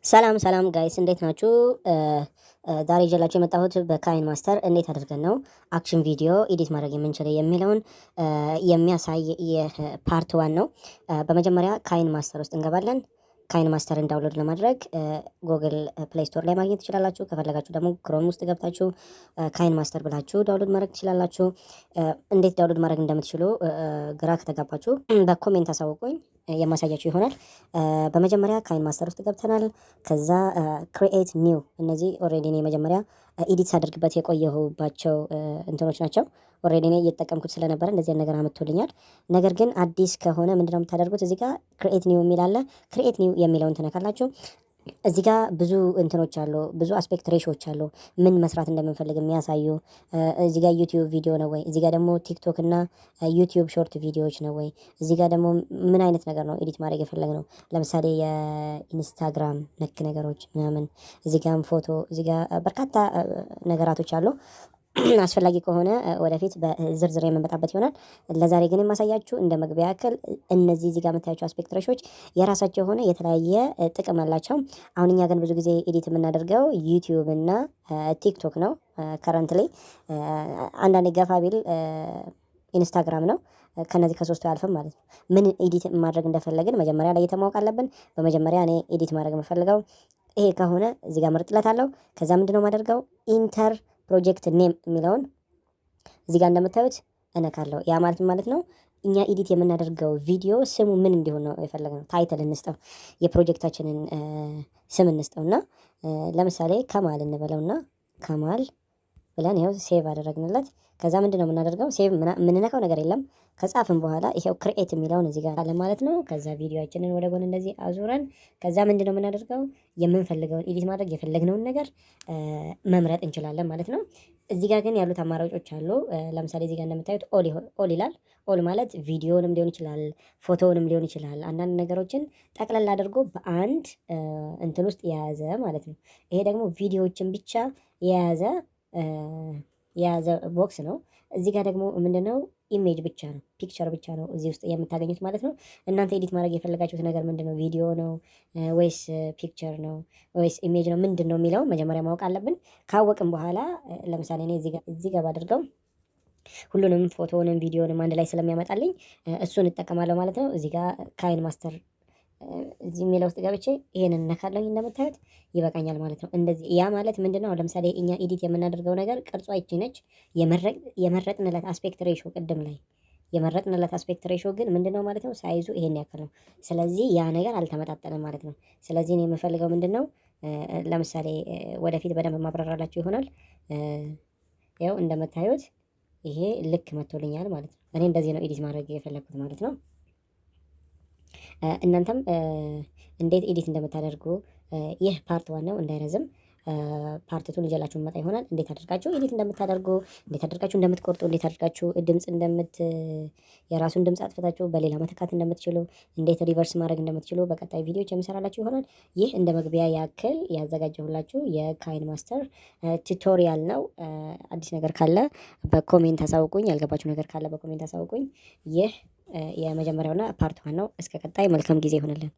ሰላም ሰላም guys፣ እንዴት ናችሁ? ዛሬ ይዤላችሁ የመጣሁት በ KineMaster እንዴት አድርገን ነው action video edit ማድረግ የምንችለው የሚለውን የሚያሳይ የ part one ነው። በመጀመሪያ KineMaster ውስጥ እንገባለን። KineMaster ን download ለማድረግ Google Play Store ላይ ማግኘት ትችላላችሁ። ከፈለጋችሁ ደግሞ Chrome ውስጥ ገብታችሁ KineMaster ብላችሁ download ማድረግ ትችላላችሁ። እንዴት download ማድረግ እንደምትችሉ ግራ ከተጋባችሁ በ comment አሳውቁኝ፣ የማሳያችሁ ይሆናል። በመጀመሪያ KineMaster ውስጥ ገብተናል። ከዛ create new፣ እነዚህ already እኔ መጀመሪያ edit ሳደርግበት የቆየሁባቸው እንትኖች ናቸው። Already እኔ እየተጠቀምኩት ስለነበረ እንደዚህ ነገር አምጥቶልኛል። ነገር ግን አዲስ ከሆነ ምንድነው የምታደርጉት? እዚህ ጋር create new የሚል አለ። Create new የሚለውን ትነካላችሁ። እዚህ ጋር ብዙ እንትኖች አሉ፣ ብዙ aspect ratio ዎች አሉ፣ ምን መስራት እንደምንፈልግ የሚያሳዩ። እዚህ ጋር YouTube video ነው ወይ? እዚህ ጋር ደግሞ TikTok እና YouTube short ቪዲዮዎች ነው ወይ? እዚህ ጋር ደግሞ ምን አይነት ነገር ነው edit ማድረግ የፈለግነው? ለምሳሌ የ Instagram ነክ ነገሮች ምናምን፣ እዚህ ጋርም ፎቶ፣ እዚህ ጋር በርካታ ነገራቶች አሉ። አስፈላጊ ከሆነ ወደፊት በዝርዝር የምንመጣበት ይሆናል። ለዛሬ ግን የማሳያችሁ እንደ መግቢያ ያክል እነዚህ እዚህ ጋር የምታያቸው aspect ratio ዎች የራሳቸው የሆነ የተለያየ ጥቅም አላቸው። አሁን እኛ ግን ብዙ ጊዜ edit የምናደርገው YouTube እና TikTok ነው። Currently አንዳንዴ ገፋ ቢል Instagram ነው። ከነዚህ ከሶስቱ አያልፍም ማለት ነው። ምን edit ማድረግ እንደፈለግን መጀመሪያ ላይ ማወቅ አለብን። በመጀመሪያ እኔ edit ማድረግ የምፈልገው ይሄ ከሆነ እዚህ ጋር መርጥለታለሁ። ከዛ ምንድነው የማደርገው? Enter project name የሚለውን እዚህ ጋር እንደምታዩት እነካለሁ። ያ ማለት ምን ማለት ነው? እኛ edit የምናደርገው ቪዲዮ ስሙ ምን እንዲሆን ነው የፈለግነው? Title እንስጠው፣ የፕሮጀክታችንን ስም እንስጠው እና ለምሳሌ ከማል እንበለውና ከማል ብለን ይኸው save አደረግንለት። ከዛ ምንድን ነው የምናደርገው? Save የምንነካው ነገር የለም። ከጻፍን በኋላ ይኸው create የሚለውን እዚህ ጋር አለ ማለት ነው። ከዛ ቪዲዮአችንን ወደ ጎን እንደዚህ አዙረን ከዛ ምንድን ነው የምናደርገው? የምንፈልገውን edit ማድረግ የፈለግነውን ነገር መምረጥ እንችላለን ማለት ነው። እዚህ ጋር ግን ያሉት አማራጮች አሉ። ለምሳሌ እዚህ ጋር እንደምታዩት all ይላል። All ማለት ቪዲዮንም ሊሆን ይችላል፣ ፎቶውንም ሊሆን ይችላል። አንዳንድ ነገሮችን ጠቅለል አድርጎ በአንድ እንትን ውስጥ የያዘ ማለት ነው። ይሄ ደግሞ ቪዲዮዎችን ብቻ የያዘ box ነው። እዚህ ጋር ደግሞ ምንድነው? Image ብቻ ነው፣ picture ብቻ ነው እዚህ ውስጥ የምታገኙት ማለት ነው። እናንተ edit ማድረግ የፈለጋችሁት ነገር ምንድነው? ቪዲዮ ነው ወይስ picture ነው ወይስ image ነው፣ ምንድነው የሚለውን መጀመሪያ ማወቅ አለብን። ካወቅን በኋላ ለምሳሌ እኔ እዚህ ጋር ባደርገው ሁሉንም ፎቶውንም ቪዲዮንም አንድ ላይ ስለሚያመጣልኝ እሱን እጠቀማለሁ ማለት ነው። እዚህ ጋር KineMaster እዚህ የሚለው ውስጥ ገብቼ ይሄንን እነካለሁኝ፣ እንደምታዩት ይበቃኛል ማለት ነው። እንደዚህ ያ ማለት ምንድነው? አሁን ለምሳሌ እኛ edit የምናደርገው ነገር ቅርጿ ይቺ ነች። የመረጥንለት aspect ratio፣ ቅድም ላይ የመረጥንለት aspect ratio ግን ምንድነው ማለት ነው? Size ኡ ይሄን ያክል ነው። ስለዚህ ያ ነገር አልተመጣጠነም ማለት ነው። ስለዚህ እኔ የምፈልገው ምንድነው? ለምሳሌ ወደፊት በደንብ ማብራራላችሁ ይሆናል። ያው እንደምታዩት ይሄ ልክ መጥቶልኛል ማለት ነው። እኔ እንደዚህ ነው edit ማድረግ የፈለግኩት ማለት ነው። እናንተም እንዴት edit እንደምታደርጉ፣ ይህ part one ነው፣ እንዳይረዝም part two ን ይዤላችሁ መጣ ይሆናል። እንዴት አድርጋችሁ edit እንደምታደርጉ፣ እንዴት አድርጋችሁ እንደምትቆርጡ፣ እንዴት አድርጋችሁ ድምጽ እንደምት የራሱን ድምጽ አጥፍታችሁ በሌላ መተካት እንደምትችሉ፣ እንዴት reverse ማድረግ እንደምትችሉ በቀጣይ ቪዲዮዎች የምሰራላችሁ ይሆናል። ይህ እንደ መግቢያ ያክል ያዘጋጀሁላችሁ የ KineMaster tutorial ነው። አዲስ ነገር ካለ በ comment አሳውቁኝ። ያልገባችሁ ነገር ካለ በ comment አሳውቁኝ። ይህ የመጀመሪያውና part one ነው። እስከ ቀጣይ መልካም ጊዜ ይሆንልን።